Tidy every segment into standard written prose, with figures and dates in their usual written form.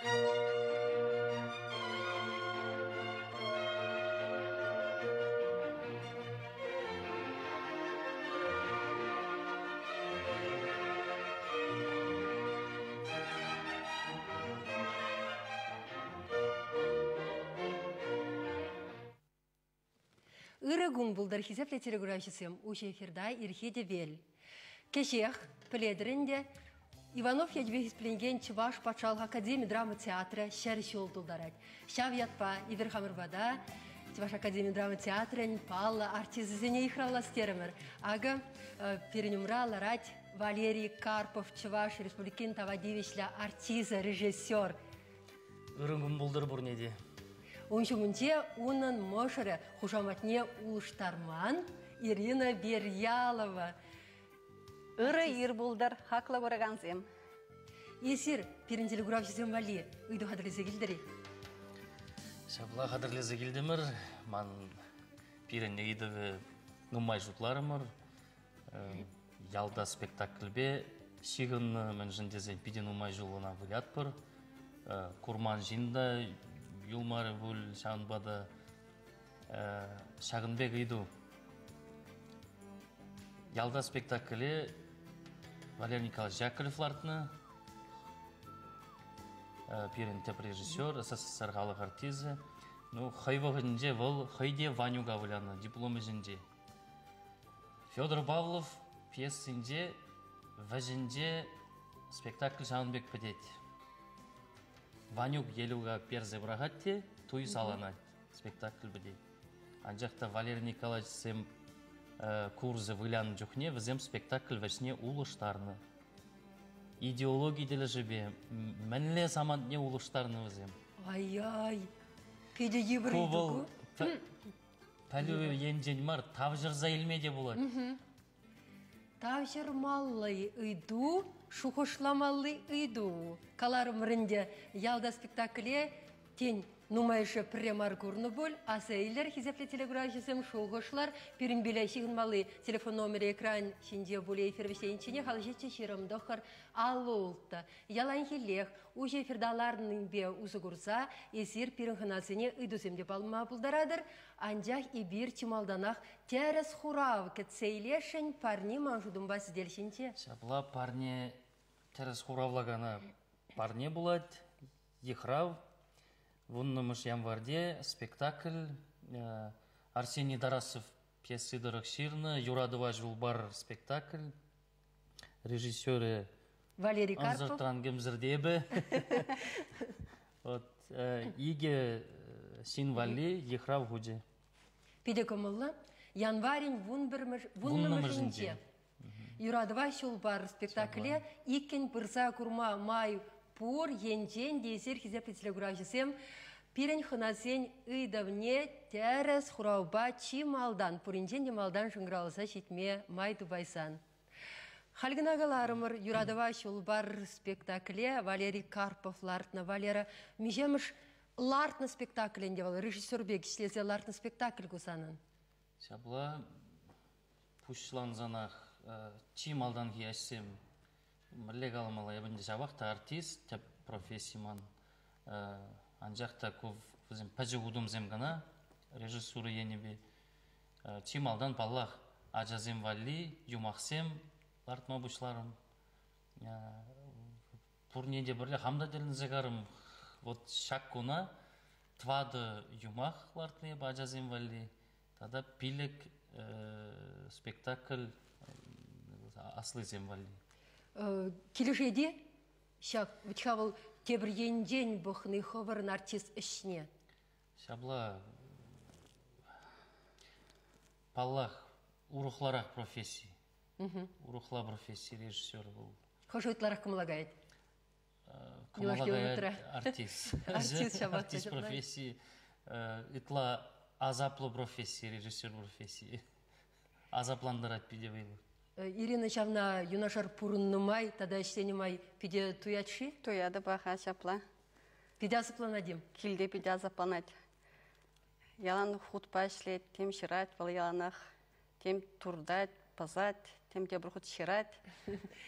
Ырӑ кун пултӑр, хисеплӗ телекуравҫӑсем, уҫӑ эфирта ирхи тӗпел. Кӗҫех, пӗлетӗр ӗнтӗ, Иванов ячӗпе хисепленекен Чӑваш патшалӑх академи драма театрӗ 100 ҫул тултарать. Ҫав ятпа эпир хамӑр пата Чӑваш академи драма театрӗн паллӑ артисчӗсене йыхравлас терӗмӗр. Акӑ, пирӗн умра ларать Валерий Карпов, Чӑваш Республикин тава тивӗҫлӗ артисчӗ, режиссер. Ырӑ кун пултӑр пурне те. Ун ҫумӗнче унӑн мӑшӑрӗ хушаматне улӑштарман Ирина Верьялова. Ырӑ ир пултӑр, хаклӑ куракансем. Эсир пирӗн телекуравҫӑсем валли ыйту хатӗрлесе килтӗр-и? Ҫапла хатӗрлесе килтӗмӗр. Ман пирӗн ыйтӑвӗ нумай шутларӑмӑр. Ялта спектакльпе ҫыхӑннӑ, мӗншӗн тесен питӗ нумай ҫул ӑна вылятпӑр. Курман ҫын та юлмарӗ пуль, ҫавӑнпа та ҫакӑн пек ыйту. Ялта спектакле Валерий Николаевич Яковлев лартнӑ. Пирӗн тӗп режиссер, СССР халӑх артисчӗ. Ну, хӑй вӑхӑтӗнче вӑл хӑй те Ванюка вылянӑ диплом ӗҫӗнче. Федор Павлов пьесинче вӗҫӗнче спектакль ҫавӑн пек пӗтет. Ванюк Елюка персе пӑрахать те туй саланать. Спектакль пӗтет. Анчах та Валерий Николаевичсем курсӗ вылянӑ чухне вӗсем спектакль вӗҫне улӑштарнӑ. Идеологи тӗлӗшӗпе мӗнле самантне улӑштарнӑ вӗсем? Ай-яй, питӗ йывӑр Ку вӑл пӗлӳ енчен мар, тавҫӑрса илме те пулать. Тавҫӑрмалли ыйту, шухӑшламалли ыйту. Каларӑмӑр ӗнтӗ, ялта спектакле, тен, нумайӑшӗ пӗрре мар курнӑ пуль. Аса илер, хисеплӗ телекуравҫӑсем, шухӑшлар. Пирӗнпеле ҫыхӑнмалли телефон номерӗ экран ҫинче пулӗ эфир вӗҫленичченех алҫиччӗ 29 56. Яланхиллех уҫӑ эфирта ларнипе усӑ курса эсир пирӗн хӑнасене ыйтусем те палма пултаратӑр. Анчах эпир чи малтанах тӗрӗс хурав кӗтсе илесшӗн парне ман шутӑмпа сӗтел ҫинче. Ҫапла парне тӗрӗс хуравлакана парне пулать. Йыхрав вуннӑмӗш январьте спектакль Арсений Тарасов пьеси тӑрӑх ҫырнӑ «Юратӑва ҫул пар» спектакль. Режиссерӗ Валерий Карпов. Ӑнсӑртран кӗмсӗрте эпӗ. Вот икӗ ҫын валли йыхрав хучӗ. Питӗ кӑмӑллӑ. Январӗн вуннӑмӗшӗнче Юратӑва ҫул пар спектакле иккӗн пырса курма май пур енчен те эсир, хисеплӗ телекуравҫӑсем, пирӗн хӑнасен ыйтӑвне тӗрӗс хуравпа чи малтан, пуринчен те малтан шӑнкӑравласа ҫитме май тупайсан. Халь кӑна каларӑмӑр, Юратӑва ҫул пар спектакле Валерий Карпов лартнӑ. Валера, миҫемӗш лартнӑ спектакль ӗнтӗ вӑл, режиссер пек ӗҫлесе лартнӑ спектакль ку санӑн? Ҫапла пуҫлансанах чи малтанхи ӗҫсем мӗнле каламалла, эпӗ ӗнтӗ ҫавах та артист, тӗп професси ман. Анчах та ку вӗсем пӗчӗк утӑмсем кӑна режиссура енӗпе. Чи малтан, паллах, ачасем валли юмахсем лартма пуҫларӑм. Пурне те пӗрле хам та тӗлӗнсе карӑм. Вот ҫак куна тӑватӑ юмах лартнӑ эпӗ ачасем валли тата пилӗк спектакль аслисем валли. Килӗшет-и ҫак вӗт-ха вӑл тепӗр енчен пӑхни хӑвӑрӑн артист ӗҫне? Ҫапла, паллах, урӑхларах професси. Урӑхла професси режиссер вӑл. Хӑш ытларах кӑмӑла каять? Кӑмӑла каять артист. Артист ҫапах. Артист професси ытла асаплӑ професси, режиссер профессийӗ. Асаплантарать питӗ вӑйлӑ. Ирина ҫавна юнашар пурӑннӑ май тата ӗҫленӗ май питӗ туять-ши? Туятӑп, аха, ҫапла. Питӗ асапланать-им? Килте питӗ асапланать. Ялан хутпа ӗҫлет, тем ҫырать вӑл яланах, тем туртать, пӑсать, тем тепӗр хут ҫырать.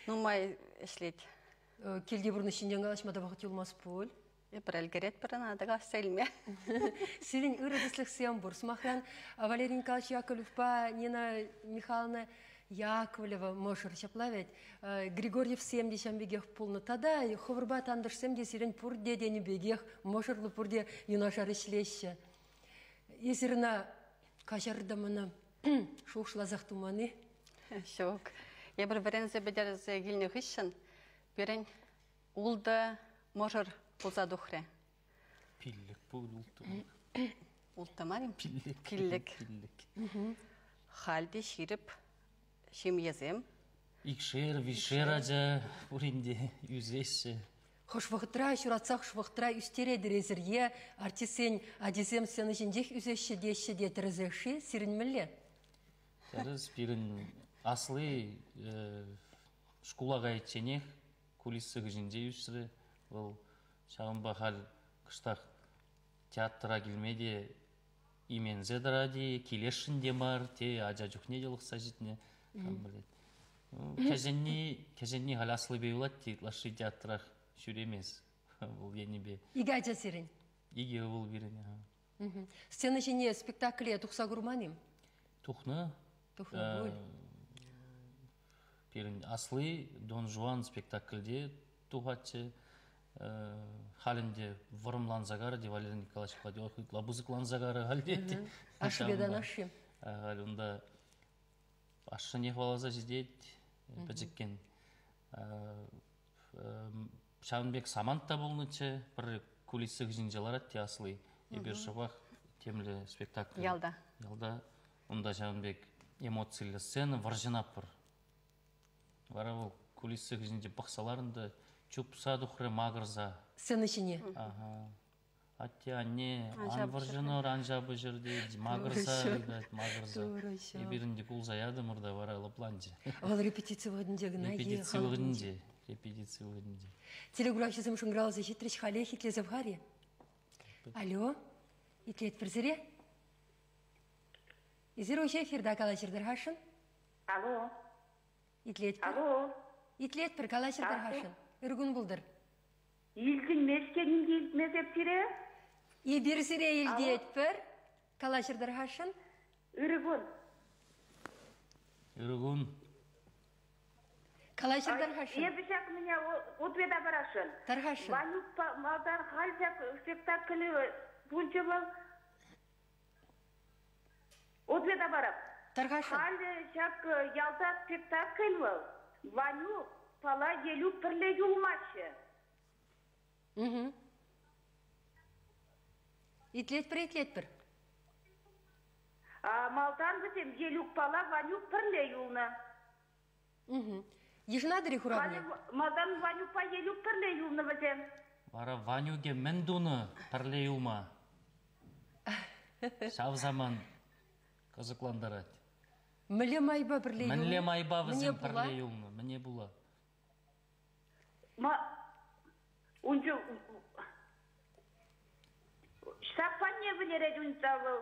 Нумай ӗҫлет. Килти пурнӑҫ ҫинчен калаҫма та вӑхӑт юлмасть пуль. Эпир ӗлкӗретпӗр ӑна та калаҫса илме. Сирӗн ырӑ тӗслӗхсем пур. Сӑмахран, Валерий Николаевич Яковлевпа Нина Михайловна Яковлева мӑшӑр ҫапла вӗт. Григорьевсем те ҫавӑн пекех пулнӑ. Тата хӑвӑрпа тантӑшсем те сирӗн пурте тенӗ пекех мӑшӑрлӑ пурте юнашар ӗҫлеҫҫӗ. Эсир ӑна каҫартӑм ӑна шухӑшласах туман-и? Ҫук. Эпир вӗренсе пӗтерсе килнӗ хыҫҫӑн пирӗн ултӑ мӑшӑр пулса тухрӗ. Пиллӗк пуль улттӑ. Улттӑ мар-им? Пиллӗк. Пиллӗк. Пиллӗк. Халь те ҫирӗп ҫемьесем. Икшер, виҫшер ача пурин те ӳсеҫҫӗ. Хӑш вӑхӑтра ҫуратса хӑш вӑхӑтра ӳстеретӗр эсир е артистсен ачисем сцена ҫинчех ӳсеҫҫӗ теҫҫӗ те тӗрӗсех-ши? Сирӗн мӗнле? Тӗрӗс, пирӗн асли шкула кайичченех кулиса хыҫӗнче ӳсрӗ. Вӑл ҫавӑнпа халь кӑштах театра килме те именсе тӑрать-и, килесшӗн те мар, те ача чухне те лӑхса ҫитнӗ, кам пӗлет. Кӗҫӗнни, кӗҫӗнни халь аслипе юлать те ытлашши театрах ҫӳремест вӑл енӗпе. Икӗ ача сирӗн? Икӗ ывӑл пирӗн. Сцена ҫине спектакле тухса курман-им? Тухнӑ. Тухнӑ пуль. Пирӗн асли Дон Жуан спектакльте тухатчӗ. Халь ӗнтӗ вӑрӑмланса карӗ те Валерий Николаевич Гладилов ытла пысӑкланса карӗ халь те. Ашшӗпе танашши. Халь унта ашшӗне хӑваласа ҫитет пӗчӗккен. Ҫавӑн пек самант та пулнӑччӗ. Пӗр кулиса хыҫӗнче ларать те асли. Эпир шӑпах темле спектакль. Ялта. Ялта. Унта ҫавӑн пек эмоциллӗ сцена вӑрҫӑнатпӑр. Вара вӑл кулиса хыҫӗнче пӑхса ларнӑ та чупса тухрӗ макӑрса. Сцена ҫине. Ага. Атте, анне, ан вӑрҫӑнӑр, ан ҫапӑҫӑр тет, макӑрса ыйтать, макӑрса. Эпир ӗнтӗ кулса ятӑмӑр та вара лӑпланчӗ. Вӑл репетици вӑхӑтӗнче кӑна Репетици вӑхӑтӗнче, репетици вӑхӑтӗнче. Телеграфҫӑсем шӑнкӑравласа ҫитрӗҫ, халех итлесе пӑхар-и? Алло, итлетпӗр сире? Эсир уҫӑ эфирта калаҫӑр-тӑр-хашӑн? Алло. Итлетпӗр. Алло. Итлетпӗр, калаҫӑр-тӑр-хашӑн. Ыр кун пултӑр. Илтӗнмест тенин те илтмесеп сире? Эпир сире илтетпӗр. Калаҫӑр-тӑр-хашӑн. Ырӑ кун. Ырӑ кун. Калаҫӑр-тӑр-хашӑн. Эпӗ ҫак меня ответа парасшӑн. Тархасшӑн. Ванюк малтан халь ҫак спектакль пулчӗ вӑл. Ответа парап. Тархасшӑн. Халӗ ҫак ялта спектакль вӑл. Ваню Пала Елюк пӗрле юлмаҫҫӗ. Итлетпӗр, итлетпӗр. Малтан вӗсем Елюк Пала Ванюк пӗрле юлнӑ. Йышӑнатӑр-и хуравне? Малтан Ванюкпа Елюк пӗрле юлнӑ вӗсем. Вара Ванюке мӗн тунӑ пӗрле юлма? Ҫав саман кӑсӑклантарать. Мӗнле майпа пӗрле юлнӑ? Мӗнле майпа вӗсем пӗрле юлнӑ? Мӗне пула? Ма унчу Ҫтаппанне вӗлерет унта вӑл.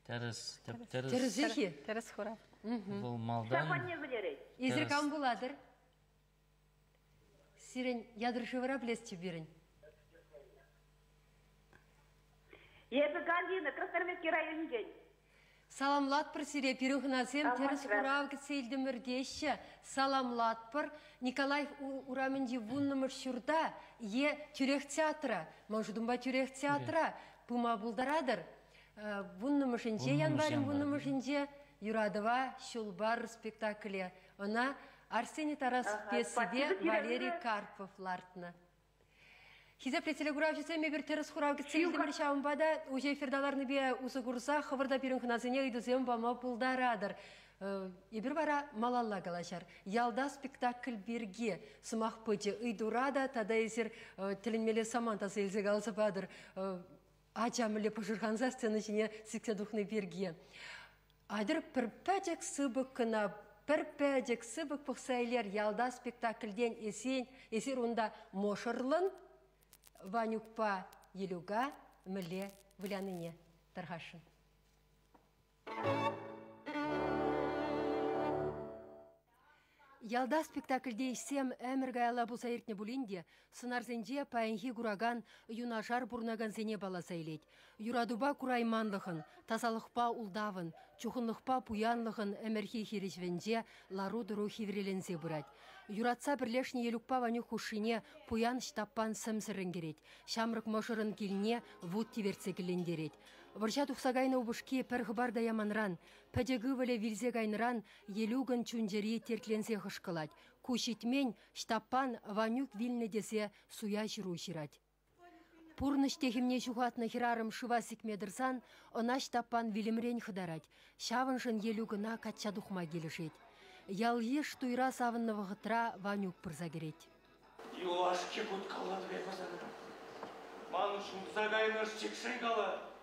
Тӗрӗс, тӗп-тӗрӗс. Тӗрӗсех-и? Тӗрӗс хурав. Вӑл малтан... Ҫтаппанне вӗлерет. Эсир кам пулатӑр? Сирӗн ятӑр-шывӑра пӗлесчӗ пирӗн. Эпӗ Галина, Красноармейски районӗнчен. Саламлатпӑр сире, пирӗн хӑнасем тӗрӗс хурав кӗтсе илтӗмӗр теҫҫӗ. Саламлатпӑр. Николаев урамӗнчи вуннӑмӗш ҫурта е тӳрех театра, ман шутӑмпа тӳрех театра пыма пултаратӑр. Вуннӑмӗшӗнче, январӗн вуннӑмӗшӗнче Юратӑва ҫул пар спектакле. Ӑна Арсений Тарасов пьесипе Валерий Карпов лартнӑ. Хисеплӗ телекуравҫӑсем, эпир тӗрӗс хурав кӗтсе илтӗмӗр, ҫавӑнпа та уҫӑ эфирта ларнипе усӑ курса хӑвӑр та пирӗн хӑнасене ыйтусем пама пултаратӑр. Эпир вара малалла калаҫар. Ялта спектакль пирки сӑмах пычӗ. Ыйтура та тата эсир тӗлӗнмелле самант аса илсе каласа патӑр. Ача мӗнле пӑшӑрханса сцена ҫине сиксе тухни пирки. Атьӑр пӗр пӗчӗк сыпӑк кӑна, пӗр пӗчӗк сыпӑк пӑхса илер ялта спектакльтен эсен, эсир унта мӑшӑрлӑн Ванюкпа Елюка мӗнле вылянине тархасшӑн. Ялта спектакльте ӗҫсем ӗмӗр каялла пулса иртнӗ пулин те, сӑнарсенче паянхи куракан юнашар пурӑнакансене палласа илет. Юратупа курайманлӑхӑн, тасалӑхпа ултавӑн, чухӑнлӑхпа пуянлӑхӑн ӗмӗрхи хирӗҫӗвӗнче лару-тӑру хивреленсе пырать. Юратса пӗрлешнӗ Елюкпа Ванюк хушшине пуян Ҫтаппан сӗмсӗррӗн кӗрет, ҫамрӑк мӑшӑрӑн килне вут тивертсе кӗллентерет. Вӑрҫа тухса кайнӑ упӑшки пӗр хыпар та яманран, пӗчӗк ывӑлӗ вилсе кайнӑран Елюкӑн чун-чӗри тертленсе хӑшкӑлать. Ку ҫитмен, Ҫтаппан Ванюк вилнӗ тесе суя ҫыру ҫырать. Пурнӑҫ техӗмне ҫухатнӑ хӗрарӑм шыва сикме тӑрсан ӑна Ҫтаппан вилӗмрен хӑтарать, ҫавӑншӑн Елюк ӑна качча тухма килӗшет. Ял-йыш туйра савӑннӑ вӑхӑтра Ванюк пырса кӗрет. Юлашки хут калатӑп эпӗ сана. Ман ҫунса кайнӑ ӑш-чикшӗн кала.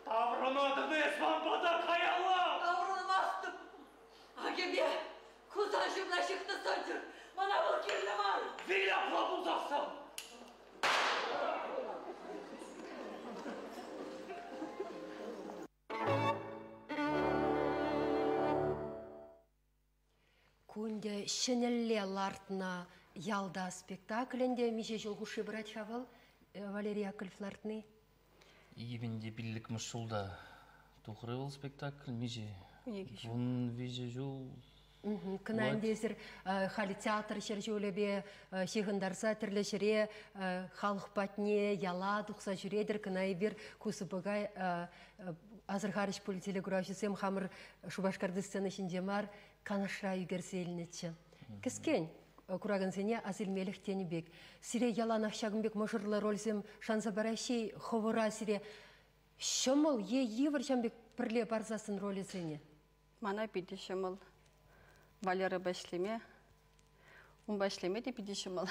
Таврӑнатӑн эс ман пата каялла! Таврӑнмастӑп. Акӗпе кусан ҫумна ҫыхнӑ сӑнчӑр. Мана вӑл кирлӗ мар. Вил апла пулсассӑн! Ку ӗнтӗ ҫӗнӗлле лартнӑ ялта спектакль ӗнтӗ миҫе ҫул хушши пырать-ха вӑл, Валерий Яковлев лартни? 2005-мӗш ҫулта тухрӗ вӑл спектакль. Миҫе? 13 ҫул. Кӑна ӗнтӗ эсир халӗ театр ҫӗршывӗпе ҫыхӑнтарса тӗрлӗ ҫӗре халӑх патне яла тухса ҫӳретӗр. Кӑна эпир ку сыпӑка асӑрхарӗҫ пуль телекуравҫӑсем хамӑр Шупашкарти сцена ҫинче мар, Канашра ӳкерсе илнӗччӗ. Кӗскен куракансене ас илмелӗх тенӗ пек. Сире яланах ҫакӑн пек мӑшӑрлӑ рольсем шанса параҫҫӗ-и? Хӑвӑра сире ҫӑмӑл е йывӑр ҫавӑн пек пӗрле парсассӑн ролӗсене? Мана питӗ ҫӑмӑл. Валерӑпа ӗҫлеме. Унпа ӗҫлеме те питӗ ҫӑмӑл.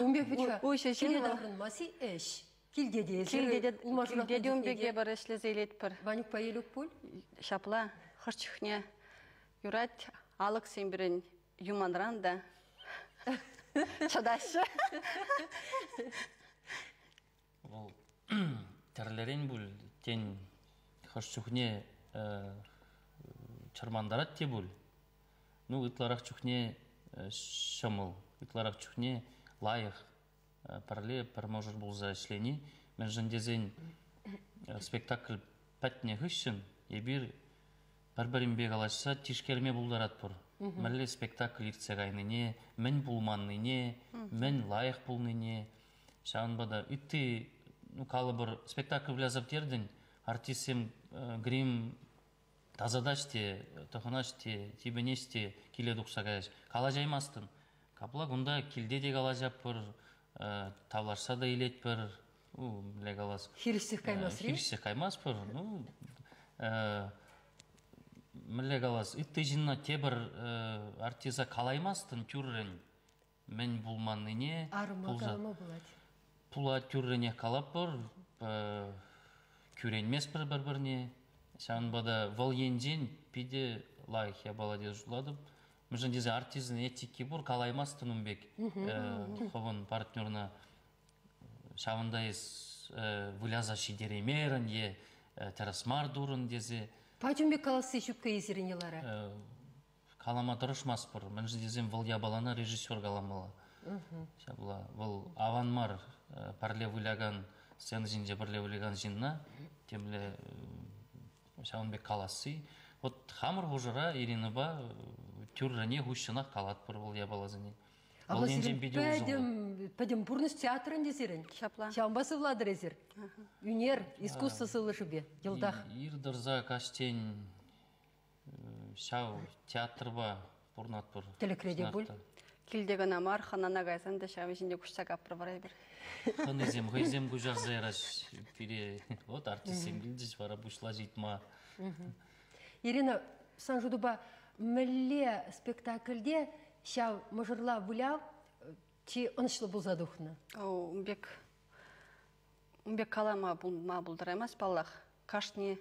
Ун пек вӗт-ха. Уҫӑ ҫын вӑл. Таврӑнмас-и ӗҫ? Килте те эсир килте те ун пек эпир ӗҫлесе илетпӗр. Ванюкпа Елюк пуль? Ҫапла, хӑш чухне юрать алӑксем пирӗн юманран та чӑтаҫҫӗ. Вӑл тӗрлӗрен пуль, тен, хӑш чухне чӑрмантарать те пуль. Ну, ытларах чухне ҫӑмӑл, ытларах чухне лайӑх пӗрле пӗр мӑшӑр пулса ӗҫлени. Мӗншӗн тесен спектакль пӗтнӗ хыҫҫӑн эпир пӗр-пӗринпе калаҫса тишкерме пултаратпӑр. Мӗнле спектакль иртсе кайнине, мӗн пулманнине, мӗн лайӑх пулнине. Ҫавӑнпа та ытти, ну, калӑпӑр, спектакль выляса пӗтертӗн, артистсем грим тасатаҫ те, тӑхӑнаҫ те, типӗнеҫ те, киле тухса каяҫ. Калаҫаймастӑн. Капла кунта килте те калаҫатпӑр, тавлашса та илетпӗр. Мӗнле калас? Хирӗҫсех каймастӑр-и? Хирӗҫсех каймастпӑр. Ну, мӗнле калас, ытти ҫынна тепӗр артиста калаймастӑн тӳррӗн мӗн пулманнине. Арӑма калама пулать. Пулать тӳррӗнех калатпӑр, кӳренместпӗр пӗр-пӗрне. Ҫавӑнпа та вӑл енчен питӗ лайӑх япала тесе шутлатӑп. Мӗншӗн тесен артистӑн этики пур, калаймастӑн ун пек хӑвӑн партнерна ҫавӑнта эс выляса ҫитереймерӗн е тӗрӗс мар турӑн тесе. Пач ун пек каласси ҫуккӑ-и сирӗн йӑлара? Калама тӑрӑшмастпӑр. Мӗншӗн тесен вӑл япалана режиссер каламалла. Ҫапла. Вӑл аван мар пӗрле вылякан, сцена ҫинче пӗрле вылякан ҫынна темле ҫавӑн пек каласси. Вот хамӑр хушӑра Иринӑпа тӳррӗнех уҫҫӑнах калатпӑр вӑл япаласене. Вӑл енчен питӗ усӑллӑ. Пӗтӗм пурнӑҫ театр ӗнтӗ сирӗн. Ҫапла. Ҫавӑнпа сывлатӑр эсир. Ӳнер, искусство сывлӑшӗпе йӑлтах. Ир тӑрса каҫчен ҫав театрпа пурӑнатпӑр. Тӗлӗкре те пуль. Килте кӑна мар, хӑнана кайсан та ҫавӑн ҫинче куҫса капрӑр вара эпир. Хӑнисем хӑйсем куҫарса яраҫ пире. Вот артистсем килчӗҫ, вара пуҫлаҫ ыйтма. Ирина, сан шутупа мӗнле спектакльте ҫав мӑшӑрла выляв чи ӑнӑҫлӑ пулса тухнӑ? Ун пек ун пек калама пулма пултараймасть паллах. Кашни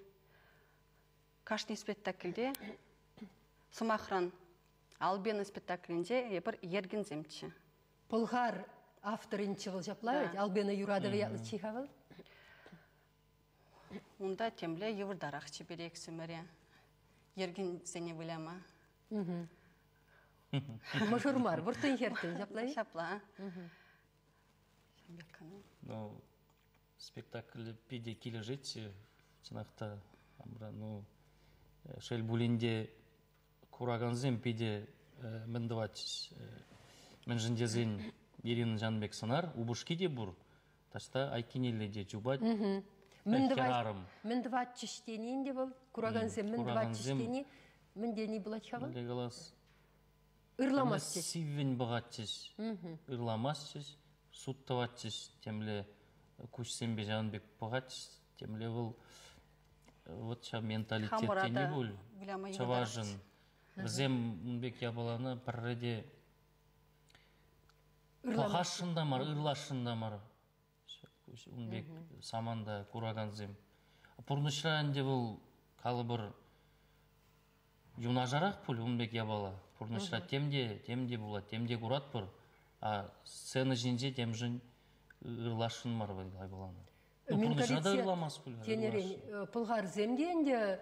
кашни спектакльте, сӑмахран, Албена спектаклӗнче эпир ергенсемччӗ. Пӑлхар авторӗнччӗ вӑл ҫапла вӗт? Албена юратӑвӗ ятлӑччӗ-ха вӑл? Унта темле йывӑртарахчӗ пире иксӗмӗре ергенсене выляма. Мӑшӑр мар, вӑрттӑн хӗрттӗн, ҫапла-и? Ҫапла. Ну, спектакль питӗ килӗшетчӗ. Чӑнах та, ну, шел пулин те, куракансем питӗ мӗн тӑватчӗҫ. Мӗншӗн тесен Ирина ҫавӑн пек сӑнар, упӑшки те пур, таҫта айккинелле те чупать. Мӗн хӗрарӑм. Мӗн тӑватчӗҫ тени ӗнтӗ вӑл, куракансем мӗн тӑватчӗҫ тени, мӗн тени пулать-ха вӑл? Мӗнле калас? Ырламастчӗҫ. Сиввӗн пӑхатчӗҫ. Ырламастчӗҫ, суд тӑватчӗҫ, темле куҫсемпе ҫавӑн пек пӑхатчӗҫ, темле вӑл вот ҫав менталитет тени пуль чӑвашӑн. Вӗсем ун пек япалана пӗрре те пӑхасшӑн та мар, ырласшӑн та мар. Ун пек саманта куракансем. Пурнӑҫра ӗнтӗ вӑл калӑпӑр юнашарах пуль ун пек япала. Пурнӑҫра тем те, тем те пулать, тем те куратпӑр. А сцена ҫинче темшӗн ырласшӑн мар вӑл япалана. Ну, пурнӑҫра та ырламасть пуль. Тенӗрен пӑлхарсем те ӗнтӗ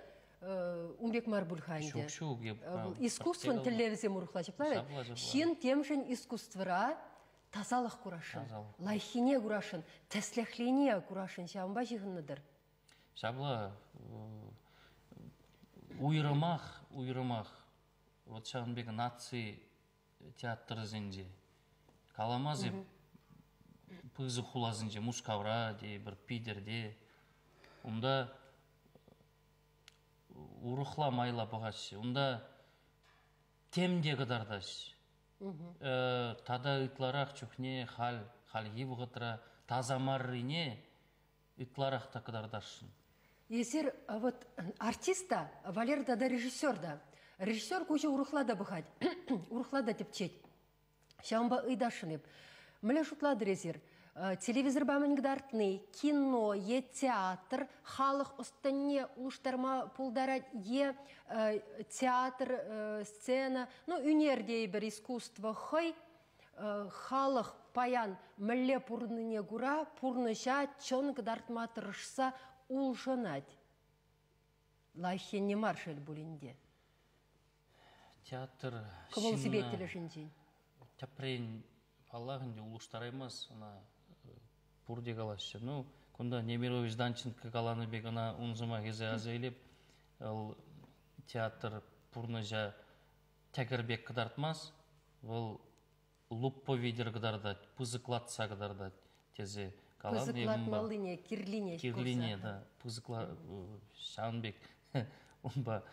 ун пек мар пуль-ха ӗнтӗ. Ҫук, ҫук. Искусствӑн тӗллевӗсем урӑхла ҫапла вӗт. Ҫын темшӗн искусствӑра тасалӑх курасшӑн, лайӑххине курасшӑн, тӗслӗхлине курасшӑн ҫавӑнпа ҫыхӑннӑ-тӑр. Ҫапла уйрӑмах, уйрӑмах вот ҫавӑн пек наци театрӗсенче каламас эп пысӑк хуласенче Мускавра тейӗпӗр, Питӗрте унта урӑхла майла пӑхаҫҫӗ. Унта тем те кӑтартаҫҫӗ. Тата ытларах чухне халь, хальхи вӑхӑтра таса маррине ытларах та кӑтартасшӑн. Эсир вот артист та, Валер тата режиссер та. Режиссер куҫӗ урӑхла та пӑхать, урӑхла та тӗпчет. Ҫавӑнпа ыйтасшӑн эп. Мӗнле шутлатӑр эсир? Телевизорпа мӗн кӑтартни, кино е театр халӑх ӑс-тӑнне улӑштарма пултарать е театр, сцена, ну, ӳнер тейӗпӗр, искусство хӑй халӑх паян мӗнле пурӑннине кура пурнӑҫа чӑн кӑтартма тӑрӑшса улшӑнать. Лайӑх енне мар шел пулин те. Театр Кӑмӑл-сипет тӗлӗшӗнчен. Тӗпрен, паллах ӗнтӗ, улӑштараймасть ӑна пурте калаҫҫӗ. Ну, кунта Немирович Данченко каланӑ пек ӑна ун сӑмахӗсем аса илеп. Вӑл театр пурнӑҫа тӗкӗр пек кӑтартмасть, вӑл луппа витӗр кӑтартать, пысӑклатса кӑтартать тесе каланӑ. Пысӑклатмаллине, кирлине. Кирлине, да. Пысӑкла ҫавӑн пек унпа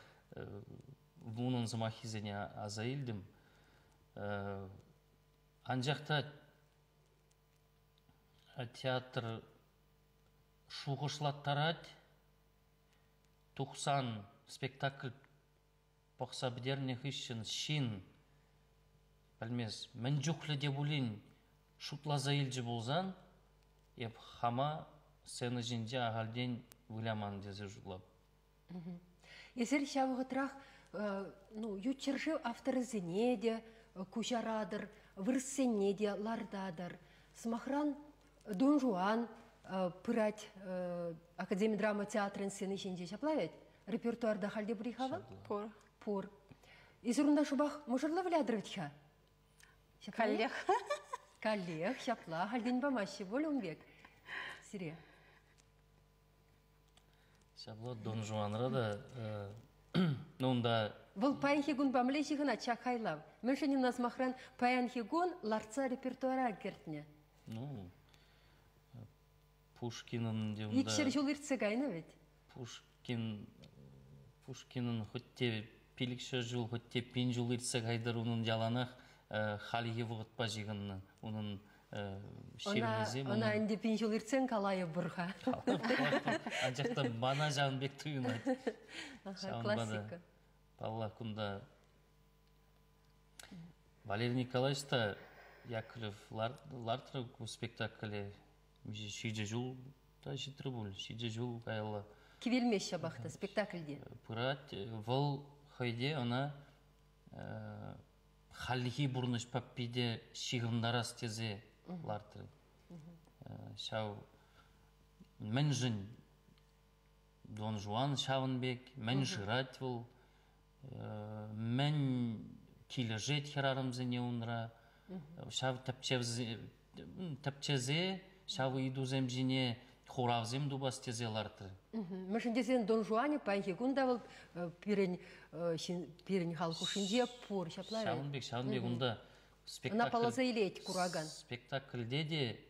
унӑн сӑмаххисене аса илтӗм. Анчах та театр шухӑшлаттарать, тухсан спектакль пӑхса пӗтернӗ хыҫҫӑн ҫын пӗлмест, мӗн чухлӗ те пулин шутласа илчӗ пулсан, эп хама сцена ҫинче ахальтен выляман тесе шутлап. Эсир ҫав вӑхӑтрах ну, ют ҫӗршыв авторӗсене те куҫаратӑр, вырӑссене те лартатӑр. Сӑмахран, Дон Жуан пырать Академи драма театрӗн сцени ҫинче ҫапла вӗт? Репертуарта халь те пур-и-ха вӑл? Пур. Пур. Эсир унта шӑпах мӑшӑрлӑ вылятӑр вӗт-ха? Каллех. Каллех, ҫапла. Хальтен памаҫҫӗ пуль ун пек сире. Ҫапла Дон Жуанра та ну унта Вӑл паянхи кунпа мӗнле ҫыхӑнать ҫак хайлав? Мӗншӗн ӑна, сӑмахран, паянхи кун лартса репертуара кӗртнӗ? Ну, Пушкинӑн те унта... 200 ҫул иртсе кайнӑ вӗт. Пушкин Пушкинӑн хоть те 500 ҫул, хоть те пин ҫул иртсе кайтӑр, унӑн яланах хальхи вӑхӑтпа ҫыхӑннӑ. Унӑн ҫырнисем... Ӑна ӗнтӗ пин ҫул иртсен калайӑпӑр-ха. Анчах та мана ҫавӑн пек туйӑнать. Классика. Паллах, кунта Валерий Николаевич та Яковлев лартрӗ ку спектакле ҫичӗ ҫул та ҫитрӗ пуль, ҫичӗ ҫул каялла. Кивелмест ҫапах та спектакльте. Пырать. Вӑл хӑй те ӑна хальхи пурнӑҫпа питӗ ҫыхӑнтарас тесе лартрӗ. Ҫав мӗншӗн Дон Жуан ҫавӑн пек, мӗн шырать вӑл, мӗн килӗшет хӗрарӑмсене унра. Ҫав тӗпчесе ҫав ыйтусем ҫине хуравсем тупас тесе лартрӗ. Мӗншӗн тесен Дон Жуанӗ паянхи кун та вӑл пирӗн пирӗн халӑх хушшинче пур, ҫапла. Ҫавӑн пек унта спектакль. Ӑна палласа илет куракан. Спектакльте те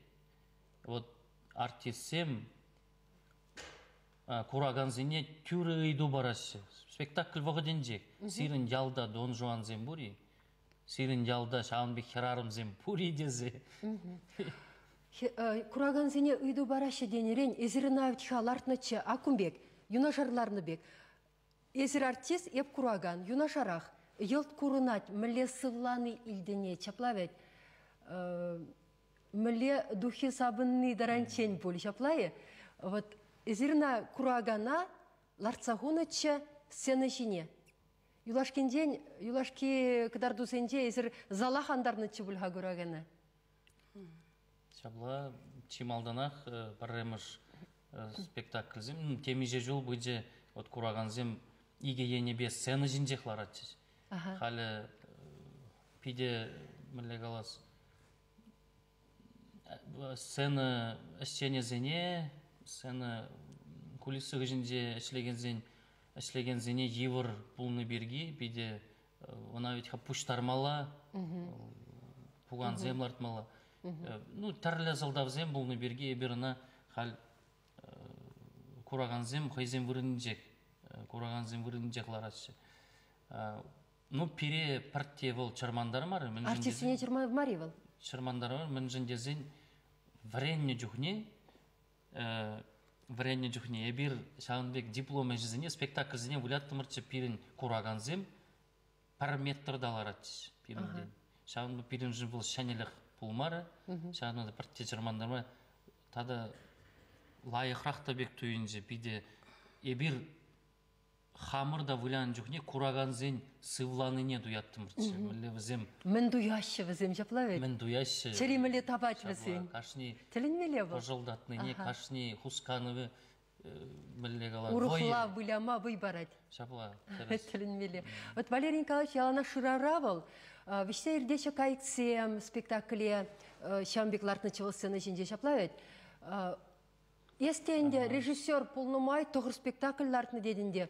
вот артистсем куракансене тӳрӗ ыйту параҫҫӗ. Спектакль вӑхӑтӗнчех сирӗн ялта Дон Жуансем пур-и? Сирӗн ялта ҫавӑн пек хӗрарӑмсем пур-и тесе. Куракансене ыйту параҫҫӗ тенӗрен эсир ӑна вӗт-ха лартнӑччӗ ак кун пек, юнашар ларнӑ пек. Эсир артист, эп куракан, юнашарах. Йӑлт курӑнать, мӗнле сывлани илтӗнет, ҫапла вӗт. Мӗнле духи сапӑнни таранччен пуль, ҫапла-и? Вот эсир ӑна куракана лартса хунӑччӗ сцена ҫине. Юлашкинчен, юлашки кӑтартусенче эсир зала хантарнӑччӗ пуль-ха куракана. Ҫапла, чи малтанах пӗрремӗш спектакльсем темиҫе ҫул пычӗ, вот куракансем икӗ енӗпе сцена ҫинчех ларатчӗҫ. Халӗ питӗ, мӗнле калас, сцена ӗҫченӗсене, сцена кулиса хыҫӗнче ӗҫлекенсен ӗҫлекенсене йывӑр пулнӑ пирки питӗ ӑна ведь пуҫтармалла, пукансем лартмалла. Ну, тӗрлӗ сӑлтавсем пулнӑ пирки эпир ӑна халь куракансем хӑйсен вырӑнӗнчех, куракансем вырӑнӗнчех лараҫҫӗ. Ну, пире пӗртте вӑл чӑрмантармарӗ. Артистсене чӑрмантармарӗ вӑл? Чӑрмантармарӗ, мӗншӗн тесен вӗреннӗ чухне эпир ҫавӑн пек диплом ӗҫӗсене, спектакльсене выляттӑмӑрччӗ, пирӗн куракансем пӗр метрта ларатчӗҫ пирӗнтен. Ҫавӑнпа пирӗншӗн вӑл ҫӗнӗлӗх пулмарӗ. Ҫавӑнпа та пӗртте чӑрмантармарӗ. Тата лайӑхрах та пек туйӑнчӗ. Питӗ эпир хамӑр та вылянӑ чухне куракансен сывланине туяттӑмӑрччӗ. Мӗнле вӗсем Мӗн туяҫҫӗ вӗсем, ҫапла вӗт? Мӗн туяҫҫӗ. Чӗри мӗнле тапать вӗсен. Кашни Тӗлӗнмелле вӑл. пӑшӑлтатнине, кашни хусканӑвӗ, мӗнле калас, Урӑхла выляма вӑй парать. Ҫапла. Тӗлӗнмелле. Вот Валерий Николаевич яланах шырара вӑл. Вӗҫсе иртеҫҫӗ кайӑксем спектакле ҫавӑн пек лартнӑччӗ вӑл сцена ҫинче, ҫапла вӗт? Эс те ӗнтӗ режиссер пулнӑ май тӑхӑр спектакль лартнӑ тетӗн те.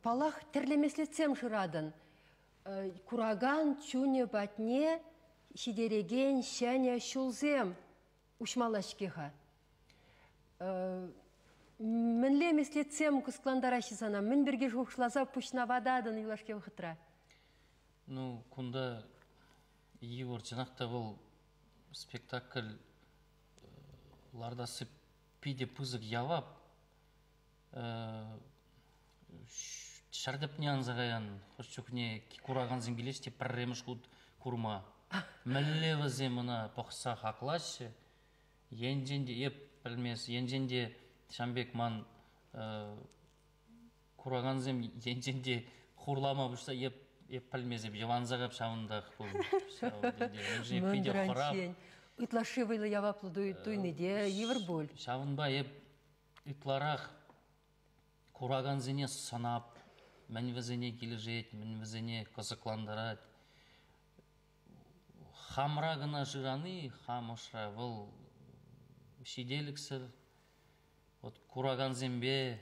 Паллах, тӗрлӗ меслетсем шыратӑн. Куракан чунӗ патне ҫитерекен ҫӗнӗ ҫулсем уҫмалла-ҫке-ха. Мӗнле меслетсем кӑсӑклантараҫҫӗ сана? Мӗн пирки шухӑшласа пуҫна вататӑн юлашки вӑхӑтра? Ну, кунта йывӑр, чӑнах та вӑл спектакль лартасси питӗ пысӑк явап. Ҫӗр тӗпне анса каян хӑш чухне куракансем килеҫ те пӗрремӗш хут курма. Мӗнле вӗсем ӑна пӑхса хаклаҫҫӗ? Енчен те эп пӗлмес, енчен те ҫавӑн пек ман куракансем енчен те хурлама пуҫса эп пӗлмесӗп, йӑванса кап ҫавӑнтах пул. Питӗ хӑрап. Ытлашши вӑйлӑ яваплӑ туйни те йывӑр пуль. Ҫавӑнпа эп ытларах куракансене сӑнап, мӗн вӗсене килӗшет, мӗн вӗсене кӑсӑклантарать. Хамра кӑна шырани, хам ӑшра вӑл ҫителӗксӗр. Вот куракансемпе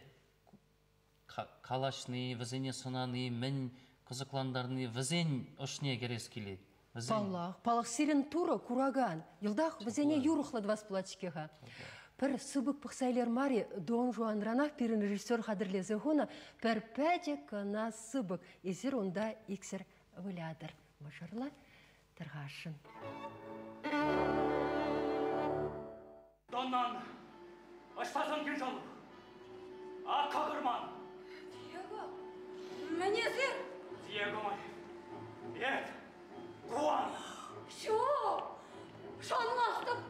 калаҫни, вӗсене сӑнани, мӗн кӑсӑклантарни, вӗсен ӑшне кӗрес килет. Паллах, паллах, сирӗн Турӑ куракан. Йӑлтах вӗсене юрӑхлӑ тӑвас пулать-ҫке-ха. Пӗр сыпӑк пӑхса илер мар-и, Дон Жуанранах пирӗн режиссер хатӗрлесе хунӑ пӗр пӗчӗк кӑна сыпӑк. Эсир унта иксӗр вылятӑр. Мӑшӑрлӑ тӑрхашӑн. Донна Анна, ӑҫта сан кинжалу? А кӑкӑрман. Диего, мӗн эсир? Диего мар. Эп Хуан. Ҫук, шанмастӑп,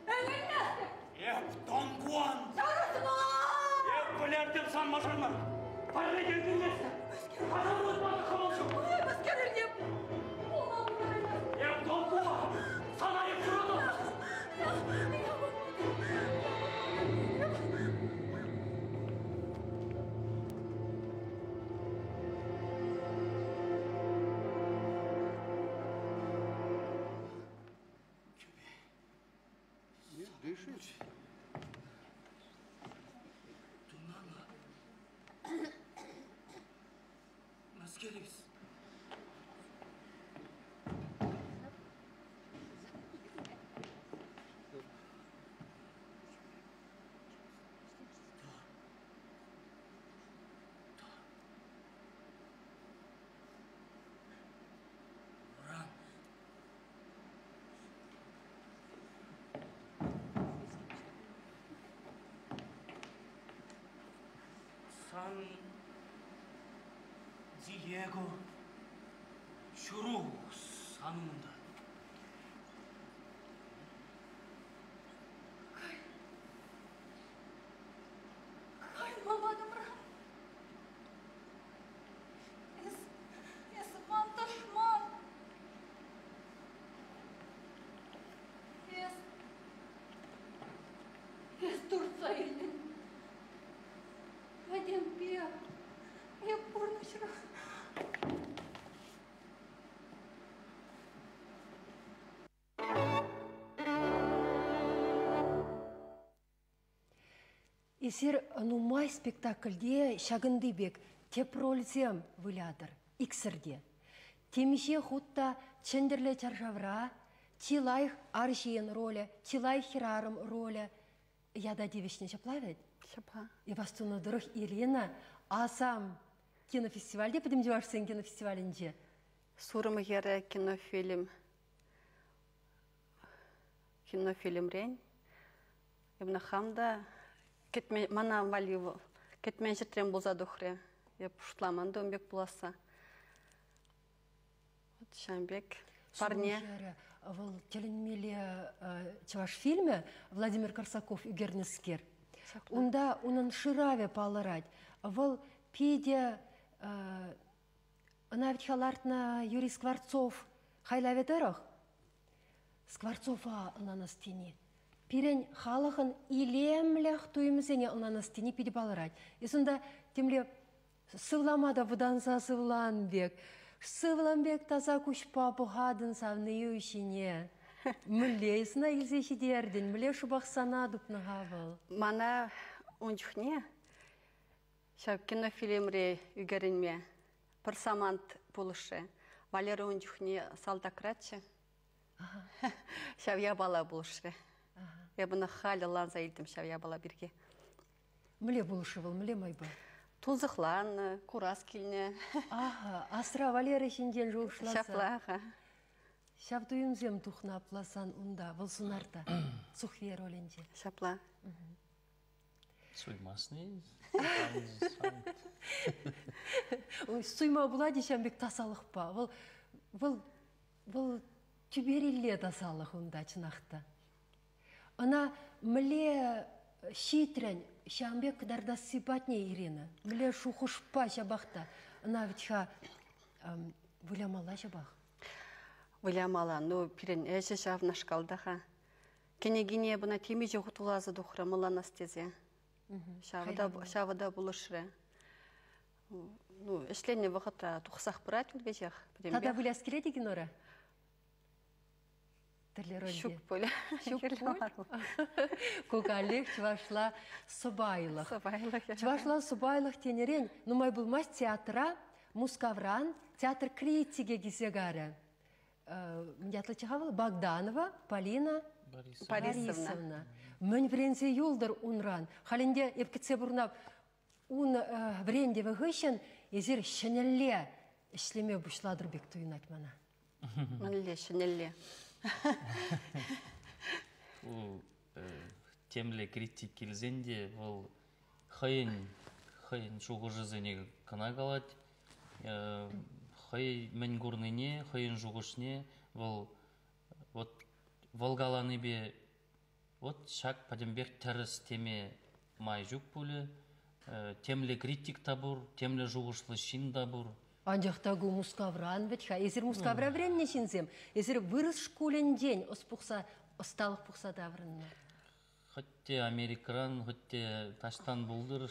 ӗненместӗп. Эп Дон Хуан. Тарӑхма! Эп вӗлертӗм сан мӑшӑрна. Пӗрре те ӳкӗнместӗп. Каҫару мана кӑмӑл ҫук. Мӗскер илнӗ? Пулма пултараймасть. Эп Дон Хуан. Сана эп юрататӑп. Разрешишь? Тунана. Наскерис. Сан Диего чуру сан умӑнта. Кай. Кай маманӑмран. Эс, эс ман тӑшман. Эс, эс туртса илтӗн. Пӗтӗмпе эп пурнӑҫра. Эсир нумай спектакльте ҫакӑнти пек тӗп рольсем вылятӑр иксӗр те. Темиҫе хут та чӗнтӗрлӗ чаршавра чи лайӑх арҫын ролӗ, чи лайӑх хӗрарӑм ролӗ ята тивӗҫнӗ ҫапла вӗт? Ҫапла. Эп астунӑ тӑрӑх Ирина Асам кинофестивальте пӗтӗм чӑвашсен кинофестивалӗнче. Сурӑм хӗрӗ кинофильм кинофильмрен Эпӗ хам та кӗтмен, мана валли вӑл кӗтмен ҫӗртрен пулса тухрӗ. Эп шутламан та ун пек пуласса. Вот ҫавӑн пек парне. Вӑл тӗлӗнмелле чӑваш фильмӗ Владимир Корсаков ӳкернӗскер. Унта унӑн шыравӗ палӑрать. Вӑл питӗ ӑна вӗт-ха лартнӑ Юрий Скворцов хайлавӗ тӑрӑх. Скворцова ӑнланас тени пирӗн халӑхӑн илемлӗх туйӑмӗсене ӑнланас тени питӗ палӑрать. Эс унта темле сывлама та вӑтанса сывлан пек, сывлам пек таса куҫпа пӑхатӑн савнийӳ ҫине. Мӗнле эс ӑна илсе ҫитертӗн, мӗнле шӑпах сана тупнӑ-ха вӑл? Мана ун чухне ҫав кинофильмре ӳкерӗнме пӗр самант пулӑшрӗ. Валера ун чухне салтакраччӗ. Ҫав япала пулӑшрӗ. Эп ӑна халӗ ланса илтӗм ҫав япала пирки. Мӗнле пулӑшрӗ вӑл, мӗнле майпа? Тунсӑхланнӑ, курас килнӗ. Аха, асра Валера ҫинчен шухӑшласа. Ҫапла-ха. Ҫав туйӑмсем тухнӑ апла сан унта, вӑл сунарта, Сухве ролӗнче. Ҫапла. Суймасни. Суйма пулать-и ҫавӑн пек тасалӑхпа? Вӑл, вӑл, вӑл тӳперелле тасалӑх унта, чӑнах та. Ӑна мӗнле ҫитрӗн ҫавӑн пек кӑтартасси патне, Ирина? Мӗнле шухӑшпа ҫапах та ӑна вӗт-ха вылямалла ҫапах? Вылямалла. Ну, пирӗн ӗҫӗ ҫавнашкал та-ха. Кӗнекине бына темиҫе хут вуласа тухрӑм ӑнланас тесе. Ҫавӑ та пулӑшрӗ. Ну, ӗҫленӗ вӑхӑтра тухсах пырать вӑл веҫех. Тата выляс килет-и кинора? Тӗрлӗ рольте. Ҫук пуль. Ҫук пуль. Ку каллех чӑвашла сӑпайлӑх. Сӑпайлӑх. Чӑвашла сӑпайлӑх тенӗрен нумай пулмасть театра Мускавран театр критикӗ килсе карӗ. Ятлӑ вӑл Богданова Полина Борисовна. Мӗн вӗренсе юлтӑр унран? Халь ӗнтӗ эп кӗтсе пурӑнап. Ун вӗрентӗвӗ хыҫҫӑн эсир ҫӗнӗлле ӗҫлеме пуҫлатӑр пек туйӑнать мана. Мӗнле ҫӗнӗлле? Ку темле критик килсен те вӑл хӑйӗн хӑйӗн шухӑшӗсене кӑна калать. Хӑй мӗн курнине, хӑйӗн шухӑшне вӑл вот вӑл каланипе вот ҫак пӗтӗмпех тӗрӗс теме май ҫук пулӗ. Темле критик та пур, темле шухӑшлӑ ҫын та пур. Анчах та ку Мускавран вӗт-ха. Эсир Мускавра вӗреннӗ ҫынсем. Эсир вырӑс шкулӗнчен ӑс пухса, ӑсталӑх пухса таврӑннӑ. Хӑть те Америкӑран, хӑть те таҫтан пултӑр.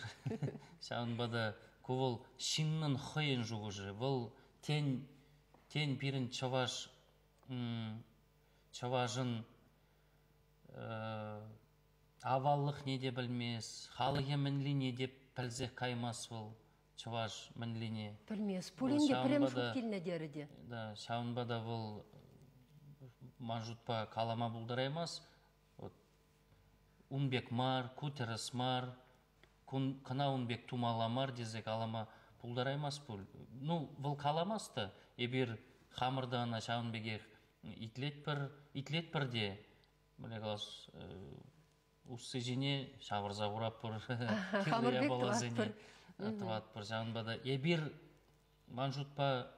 Ҫавӑнпа та ку вӑл ҫыннӑн хӑйӗн шухӑшӗ. Вӑл тен, тен пирӗн чӑваш чӑвашӑн Аваллӑхне те пӗлмес, халӑхӗ мӗнлине те пӗлсех каймасть вӑл чӑваш мӗнлине. Пӗлмес. Пулин те пӗрремӗш хут килнӗ терӗ те. Да, ҫавӑнпа та вӑл ман шутпа калама пултараймасть. Вот ун пек мар, ку тӗрӗс мар, кун, кӑна ун пек тумалла мар тесе калама пултараймасть пуль. Ну, вӑл каламасть та, эпир хамӑр та ӑна ҫавӑн пекех итлетпӗр, итлетпӗр те, мӗнле калас, усси ҫине ҫавӑрса хуратпӑр, кирлӗ япаласене тӑватпӑр. Ҫавӑнпа та эпир, ман шутпа,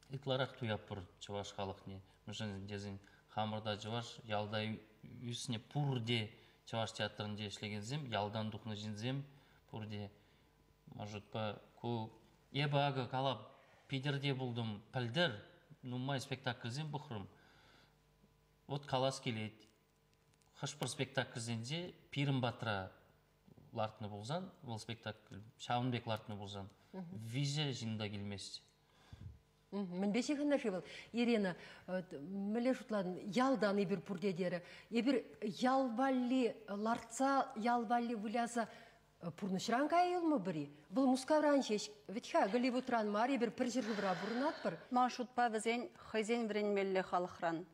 ытларах туятпӑр чӑваш халӑхне. Мӗншӗн тесен хамӑр та чӑваш, ялта ӳснӗ пурте чӑваш театрӗнче ӗҫлекенсем, ялтан тухнӑ ҫынсем пурте. Ман шутпа, ку эпӗ акӑ калап, Питӗрте пултӑм пӗлтӗр, нумай спектакльсем пӑхрӑм. Вот калас килет, хӑш-пӗр спектакльсенче пирӗн патра лартнӑ пулсан, вӑл спектакль ҫавӑн пек лартнӑ пулсан, виҫӗ ҫын та килмест. Мӗнпе ҫыхӑннӑ-ши вӑл? Ирина, мӗнле шутлатӑн, ялтан эпир пурте терӗ. Эпир ял валли лартса, ял валли выляса пурнӑҫран кая юлмӑпӑр-и? Вӑл Мускавран ҫеҫ вӗт-ха, Голливудран мар, эпир пӗр ҫӗршывра пурӑнатпӑр. Ман шутпа, вӗсен хӑйсен вӗренмелле халӑхран.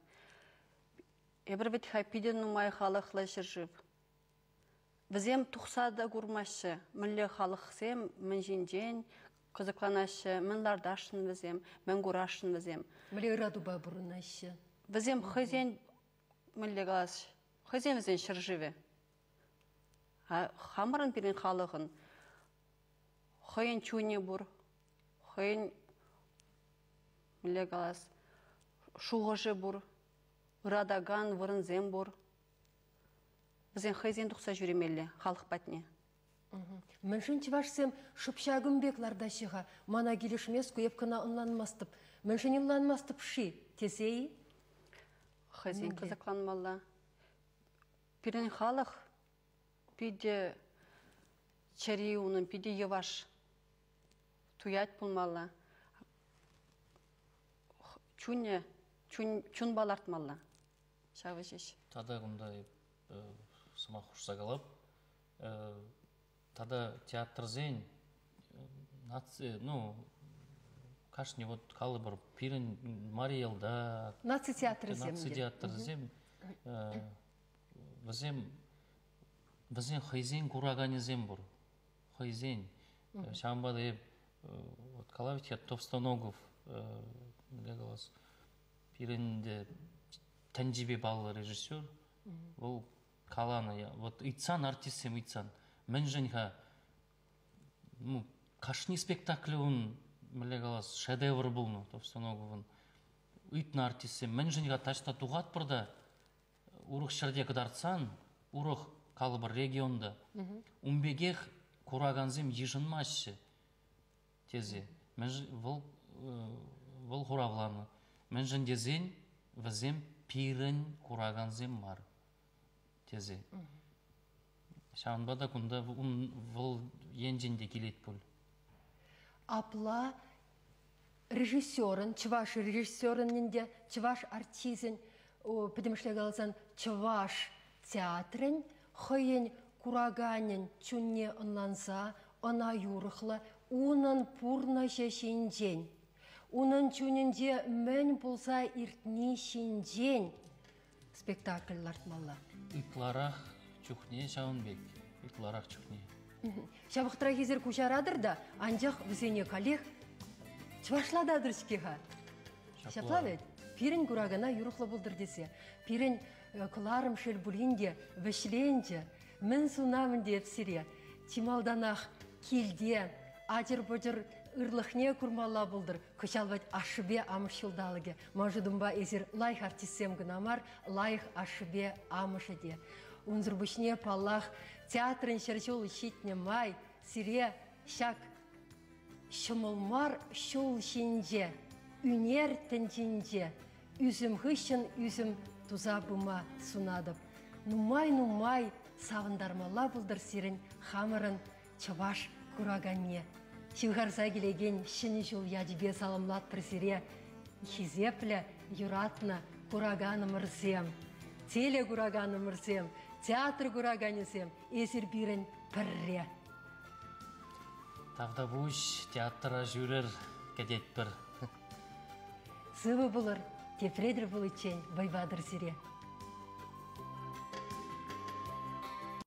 Эпир вӗт-ха питӗ нумай халӑхлӑ ҫӗршыв. Вӗсем тухса та курмаҫҫӗ, мӗнле халӑхсем мӗн ҫинчен кӑсӑкланаҫҫӗ, мӗн лартасшӑн вӗсем, мӗн курасшӑн вӗсем. Мӗнле ыратупа пурӑнаҫҫӗ? Вӗсем хӑйсен, мӗнле калас, хӑйсен вӗсен ҫӗршывӗ. Хамӑрӑн пирӗн халӑхӑн хӑйӗн чунӗ пур, хӑйӗн, мӗнле калас, шухӑшӗ пур, ыратакан вырӑнсем пур. Вӗсен хӑйсен тухса ҫӳремелле халӑх патне. Мӗншӗн чӑвашсем шӑп ҫакӑн пек лартаҫҫӗ-ха? Мана килӗшмест ку, эп кӑна ӑнланмастӑп. Мӗншӗн ӑнланмастӑп-ши тесе-и? Хӑйсен кӑсӑкланмалла. Пирӗн халӑх питӗ чӗри унӑн питӗ йӑваш туять пулмалла. Чунӗ, чун, чунпа лартмалла. Ҫавӑ ҫеҫ. Тата кунта сӑмах хушса калап. Тата театрсен наци, ну, кашни вот калӑпӑр пирӗн Мари Ялта наци театрӗсем наци театрӗсем вӗсем вӗсен хӑйсен кураканӗсем пур хӑйсен ҫавӑнпа та эп вот калав я Товстоногов мӗнле калас пирӗн те тӗнчипе паллӑ режиссер вӑл каланӑ вот ыйтсан артистсем ыйтсан мӗншӗн-ха ну кашни спектакле ун мӗнле калас шедевр пулнӑ Товстоноговӑн ыйтнӑ артистсем мӗншӗн-ха таҫта тухатпӑр та урӑх ҫӗрте кӑтартсан урӑх калӑпӑр регионта ун пекех куракансем йышӑнмаҫҫӗ тесе вӑл вӑл хуравланӑ мӗншӗн тесен вӗсем пирӗн куракансем мар тесе ҫавӑнпа та кунта вӑл енчен те килет пуль апла режиссерӑн чӑваш режиссерӑн ӗнтӗ чӑваш артисчӗн пӗтӗмӗшле каласан чӑваш театрӗн хӑйӗн кураканӗн чунне ӑнланса ӑна юрӑхлӑ унӑн пурнӑҫӗ ҫинчен унӑн чунӗнче мӗн пулса иртни ҫинчен спектакль лартмалла. Ытларах чухне ҫавӑн пек, ытларах чухне. Ҫав вӑхӑтра эсир куҫаратӑр та, анчах вӗсене каллех чӑвашлататӑр-ҫке-ха. Ҫапла вӗт? Пирӗн куракана юрӑхлӑ пултӑр тесе. Пирӗн кӑларӑм шел пулин те вӗҫленчӗ. Мӗн сунам ӗнтӗ эп сире? Чи малтанах килте ачӑр-пӑчӑр ырлӑхне курмалла пултӑр. Кӑҫал вӗт ашшӗпе амӑш ҫулталӑкӗ. Ман шутӑмпа эсир лайӑх артистсем кӑна мар, лайӑх ашшӗпе амӑшӗ те. Унсӑр пуҫне, паллах, театрӑн ҫӗр ҫул ҫитнӗ май сире ҫак ҫӑмӑл мар ҫул ҫинче, ӳнер тӗнчинче ӳсӗм хыҫҫӑн ӳсӗм туса пыма сунатӑп. Нумай-нумай савӑнтармалла пултӑр сирӗн хамӑрӑн чӑваш кураканне. Ҫывхарса килекен Ҫӗнӗ ҫул ячӗпе саламлатпӑр сире, хисеплӗ, юратнӑ кураканӑмӑрсем. Телекураканӑмӑрсем, театр кураканӗсем, эсир пирӗн пӗрре. Тавтапуҫ, театра ҫӳрӗр, кӗтетпӗр. Сывӑ пулӑр, тепре тӗл пуличчен вӑй патӑр сире.